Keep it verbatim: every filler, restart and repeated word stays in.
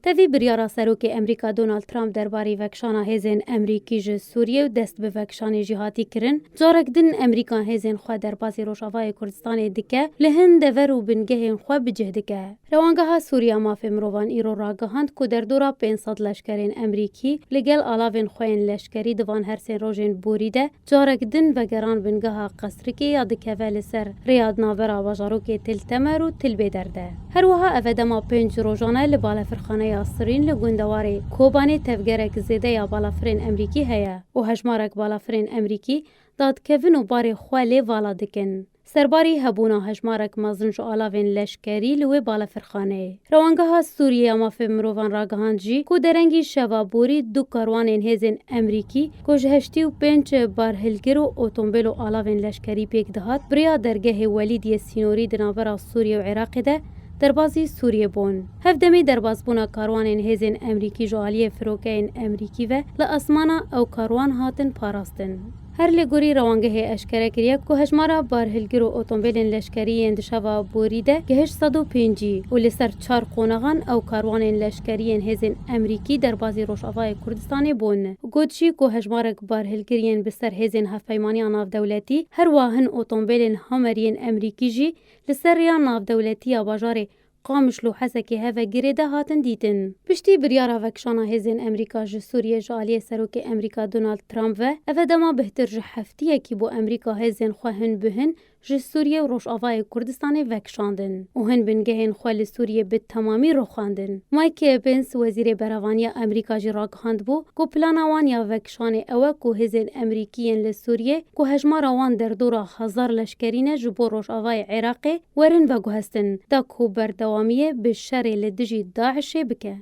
Tevî biryara Serokê Amerîka Donald Trump derbarî vekişana hêzên Amerîkî ji Sûriyê û dest bi vekişanê jî hatî kirin, carek din Amerîka hêzên xwe derbasî Rojavayê Kurdistanê dike, li hin dever û bingehên xwe bi cih dike. Rewangeha Sûriya Mafê Mirovan îro ragihand ku derdora pênc sed leşkerên Amerîkî li gel alavên xwe yên leşkerî di van hersên rojên borî de carek din vegeran bingeha Qesrikê ya dikeve li ser rêya di navbera bajarokê Til Temer û Til Bêder de. Her wiha ev e dema pênc rojan e li balafirxaneya Sirîn li gundewarê Kobanê tevgerek zêde ya balafirên Amerîkî heye û hejmarek balafirên Amerîkî dadikevin û barê xwe lê vala dikin. Serbarî hebûna hejmarek mezin ji alavên leşkerî li wê balafirxaneyê. Rewangeha Sûriyê ya Mafê Mirovan ragihand jî ku derengî şeva borî du karwanên hêzên Amerîkî ku ji heştî û pênc barhilgir û otombêl û alavên leşkerî pêk dihat, bi rêya dergehê Welîdiyê sînorî di navbera Sûriyê û Iraqê de derbazî Sûriyê bûn. Hevdemî derbazbûna karwanên hêzên Amerîkî ji aliyê firokeyên Amerîkî ve li asmana ew karwan hatin parastin. Her lêgorî rewangehê eşkere kiriye ku hejmara barhilgir û otombêlên leşkerî yên di şeva borî de gihişt sed û pêncî û li ser çar qonaxan ew karwanên leşkerî yên hêzên Amerîkî derbazî Rojavayê Kurdistanê bûn. Got jî ku hejmarek barhilgir yên bi ser hêzên hevpeymaniya navdewletî, her wiha hin otombêlên Hummer yên Amerîkî jî li ser rêya navdewletî ya bajarê Qamişlo Hesekê hevegirê de hatin dîtin. Piştî biryara vekişana hêzên Amerîka ji Sûriyê ji aliyê Serokê Amerîka Donald Trump ve, ev e dema bihtir ji heftiyekî bû Amerîka hêzên xwe hin bi hin ji Sûriyê û Rojavayê Kurdistanê vekişandin û hin bingehên xwe li Sûriyê bi temamî rûxandin. Mike Pence, Wezîrê Berevaniya Amerîka jî ragihandibû ku plana wan ya vekişanê ew e ku hêzên Amerîkî yên li Sûriyê ku hejmara wan derdora hezar leşkerî ne ji bo Rojavayê Iraqê, werin veguhestin, da ku berdewamiyê bi şerê li dijî DAIŞê bike.